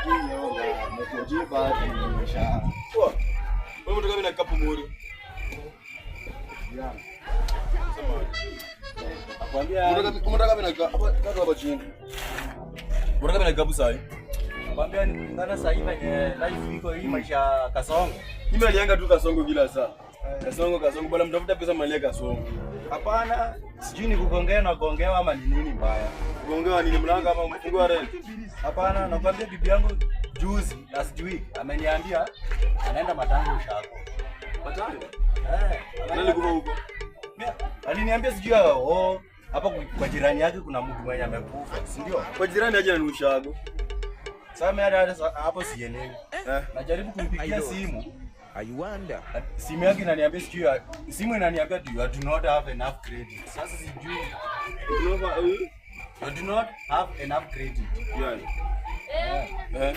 Kinyonga nimekujibadilisha. Poa. Wewe mtoka mimi na kikapu muri. Yeah. Sema. Nakwambia Umetoka mimi na kikapu hapa kaka hapa chini. Umetoka mimi na kikapu sahi. Nakwambia ni kulingana sasa hivi venye life iko hii maisha ya kasongo. Mimi nalianga tu kasongo kila saa. Kasongo kasongo bwana mtafuta pesa mnalia kasongo. Hapana, sijui ni kugongea na gongewa ama ni nini mbaya. Kugongewa nini mlanga ama mfungwa rent? Hapana, nakwambia bibi yangu juzi last week ameniambia anaenda matanga ushago. Matanga. Eh, Nani alikufa huko? Aliniambia sijui oh, hapa kwa jirani yake kuna mtu mwenye amekufa, si ndio? Kwa jirani aje na ushago. Sasa mimi hata hapo sielewi. Eh. Najaribu kumpigia simu. I wonder. Simu yake inaniambia sijui simu inaniambia you do not have enough credit. Sasa sijui Unaona eh? you do not have enough credit. Yani. Eh.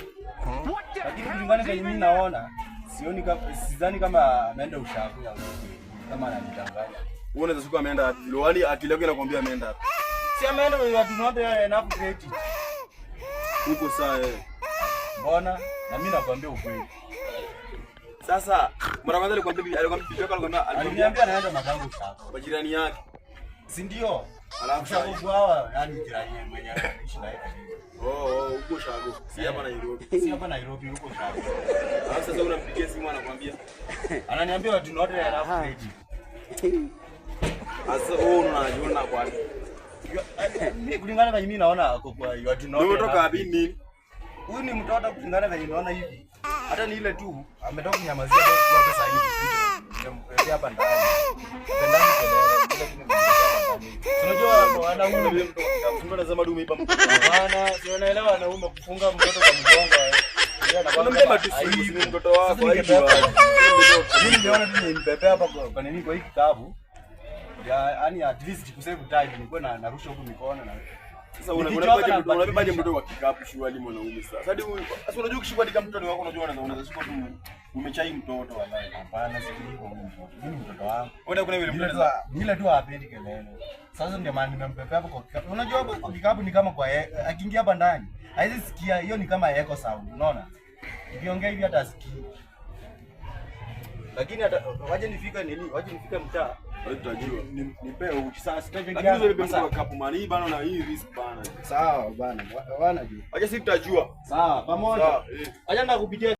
Lakini kulingana na mimi naona sioni kama sidhani kama ameenda ushago ya kweli, kama ananidanganya. Wewe unaweza siku ameenda wapi? Vile wali akili yako inakwambia ameenda wapi? Si ameenda you do not have enough credit. Huko saa eh. Mbona? Na mimi nakwambia ukweli. Sasa mara kwanza alikwambia bibi yako alikwambia Aliniambia anaenda matanga ushago. kwa jirani yake. Si ndio? Alafu Ushago kwawa, yani jirani mwenye anaishi naye karibu. Oh, huko shago. Si hapa Nairobi. Si hapa Nairobi, huko ushago. Alafu sasa unampigia simu anakwambia, Ananiambia you do not have enough credit. "Sasa wewe unajiona kwa Mimi kulingana na mimi naona ako kwa you do not. Wewe umetoka wapi nini?" Huyu ni mtoto kulingana na venye naona hivi. Hata ni ile tu ametoka kunyamazia kwa hapa sasa hivi. Nimemwekea hapa ndani. Pendani kelele, ile tu nimemwekea hapa ndani. Si unajua wanaume Mtu anasema du umeiba mtoto. Hapana, si unaelewa wanaume kufunga mtoto kwa mgongo. Yeye anakuwa Unambeba tu aibu. simu, si ni mtoto wako, Sasa aibu ningebeba. wapi? Mimi ningeona tu nimbebe hapa kwa nini kwa hii kitabu. Ya, yani at least kusave time nilikuwa na narusha huku mikono na Sasa Nikichoka unabebaje nabadilisha. mtoto wa kikapu shwali mwanaume sasa? Sasa sasa unajua ukishikwa hadi kama mtoto wako unajua unaweza shikwa tu umechai mtoto wallahi. Hapana, sikii hivyo huyu mtoto. Mimi ni mtoto wangu. Wewe kuna vile Ile mtoto tu ile tu hapendi kelele. Sasa ndio maana nimembebea hapo kwa kikapu. Unajua hapo kwa kikapu ni kama kwa akiingia hapa ndani, haizi sikia hiyo ni kama echo sound, unaona? Nikiongea hivi hata asikii. Lakini hata waje nifike nini? Waje nifike mtaa. Wewe tutajua. Nipe uchi sasa sitaje Lakini wewe mtoto wa kikapu man, hii bana na hii risk bana. Sawa bana, wana juu. Acha sisi tutajua. Sawa, pamoja. Sawa, eh. Acha nakupigia.